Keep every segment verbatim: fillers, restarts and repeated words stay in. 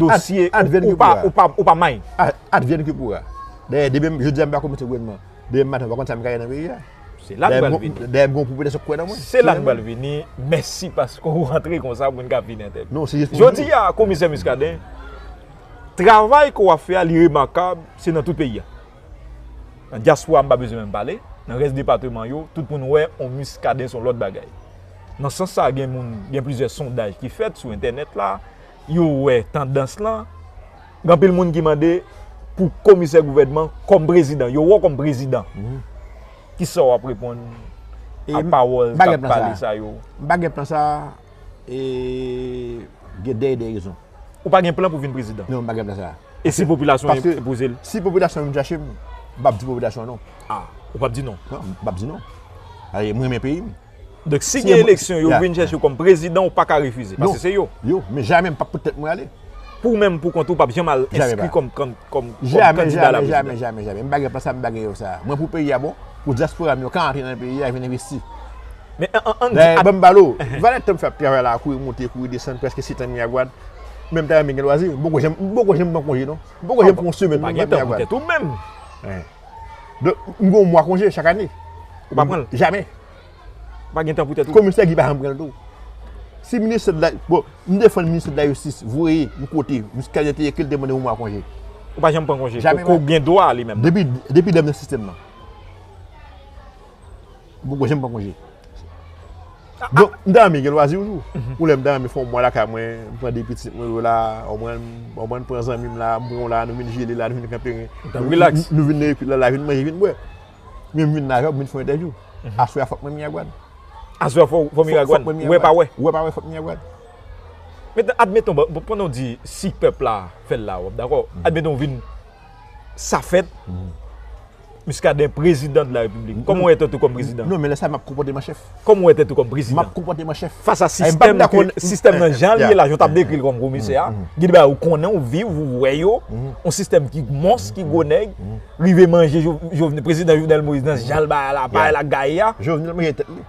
dosye ou pa, ou pa, ou pa may. Advienne que pourra. Dayè, demen, jodi a, m pa komisè gouvènman. Demen maten, ou pa konn sa m ka ye nan peyi a. Se la n pral vini. Dayè, m gon popilasyon k kwè nan mwen. Se la n pral vini. Mèsi paske w rantre konsa pou n ka fini entèvyou. Non, se jis pou di. Jodi a, komisè Muscadin, travay ke w ap fè a, li remakab, se nan tout peyi a. Nan dyaspora, m pa bezwen menm pale. Nan rès depatman yo, tout moun wè on Muscadin se on lòt bagay. Nan sans sa, gen moun, gen plizyè sondaj ki fèt sou entènèt la, yo wè tandans lan. Gen anpil moun ki mande pou komisè gouvènman kòm prezidan. Yo wè w kòm prezidan. Kisa w ap reponn a pawòl k ap pale sa yo? M pa gen plan sa. E gen de, de rezon. Ou pa gen plan pou vin prezidan? Non, m pa gen plan sa. E si popilasyon an enpoze l? Si popilasyon an vin chache m, m p ap di popilasyon an non. Ah, ou p ap di non? Non, m p ap di non. Aye, mwen renmen peyi m. Donk, si gen eleksyon, yo vin chèche w kòm prezidan, ou pa ka refize, paske se yo. Yo, men jamè m p ap pran tèt mwen ale. Pou ou menm, pou kont ou, w p ap janm al enskri kòm, kòm, kòm, kòm kandida a la prezidan? Jamè, jamè, jamè, jamè. M pa gen plan sa, m pa gen yo sa. Mwen, pou peyi a bon, pou dyaspora m yo ka antre nan peyi a, vin envesti. Men, an, an, an, dayè, ban m ba l ou, valè tan m fè ap travay la, kouri monte, kouri desann, prèske sèt an Miragwàn. Men m ta renmen gen lwazi. M poko janm, m poko janm pran konje, non. M poko janm pran yon semèn, non, Miragwàn. Ou pa gen tan pou tèt ou menm. Donk, m gen yon mwa konje chak ane. Ou pa pran l? Jamè. Ou pa gen tan pou tèt ou? Komisè Guy pa janm pran l tou. Si ministè de la, bon, m defann ministè de la jistis, voye m kote, Muscadin te ekri l te mande yon mwa konje. Ou pa janm pran konje? Jamè. Ou gen dwa li menm? Depi, depi lè m nan sistèm nan. M poko janm pran konje. Donk, m ta renmen gen lwazi yon jou. Yon lè m ta renmen fè yon mwa lakay mwen, m pran de pitit mwen yo la, ou konprann, ou konprann, pran zanmi m la, m pran w la, nou vin jele la, nou vin kanpe. Nou vin nan repi la, la, vin manje, vin bwè. Men m vin la avè w, m vin fè yon entèvyou. Aswè a fòk mwen Miragwàn. Aswè a fò, fò Miragwàn. Wè pa wè. Wè pa wè, fòk Miragwàn. Men admeton, bon, pandan w di si pèp la fè l la, w ap dakò. Admeton w vin, sa fèt, Muscadin prezidan de la repiblik. Kòman w wè tèt ou kòm prezidan? Non, men lè sa a, m ap konpòte m an chèf. Kòman w wè tèt ou kòm prezidan? M ap konpòte m an chèf. Fas a sistèm ke, sistèm nan jan l ye la, jan w t ap dekri l kòm komisè a, gen de bagay ou konnen, ou viv, ou wè yo, yon sistèm ki mons, ki gwo nèg, rive manje Jo-, Jovenel, prezidan Jovenel Moïse nan jan l bagay la, bagay la gaye a. Jovenel manje tèt li.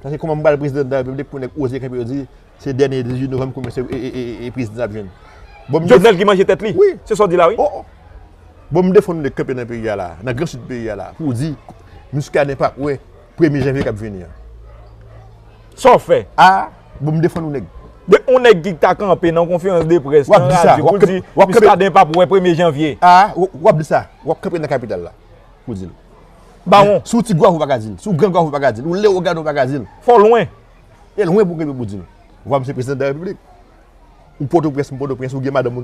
Paske kòman m pral prezidan de la repiblik pou nèg oze kanpe yo di, se dènye dizuit novanm komisè e, e, e, e prezidan ap jwenn. Bon, m def- Jovenel ki manje tèt li? Wi. Se sa w di la, wi. Oh, oh. Bon, m defann nèg kanpe nan peyi a la, nan gran sid peyi a la, pou di Muscadin p ap wè premye janvye k ap vini an. Sa w fè? Ah, bon, m defann yon nèg. De, yon nèg ki ta kanpe nan konferans de près, nan radyo, pou l di Muscadin p ap wè premye janvye. Ah, w, w ap di sa. W ap kanpe nan kapital la pou di l. Bawon. Si w Ti Gwaf ou pa ka di l. Si w Gran Gwaf ou pa ka di l. Ou Lewogàn ou pa ka di l. Fò w lwen. E lwen pou w kenbe pou di l. Vwa m se prezidan de la repiblik. Ou Pòtoprens, m Pòtoprens, ou gen madanm ou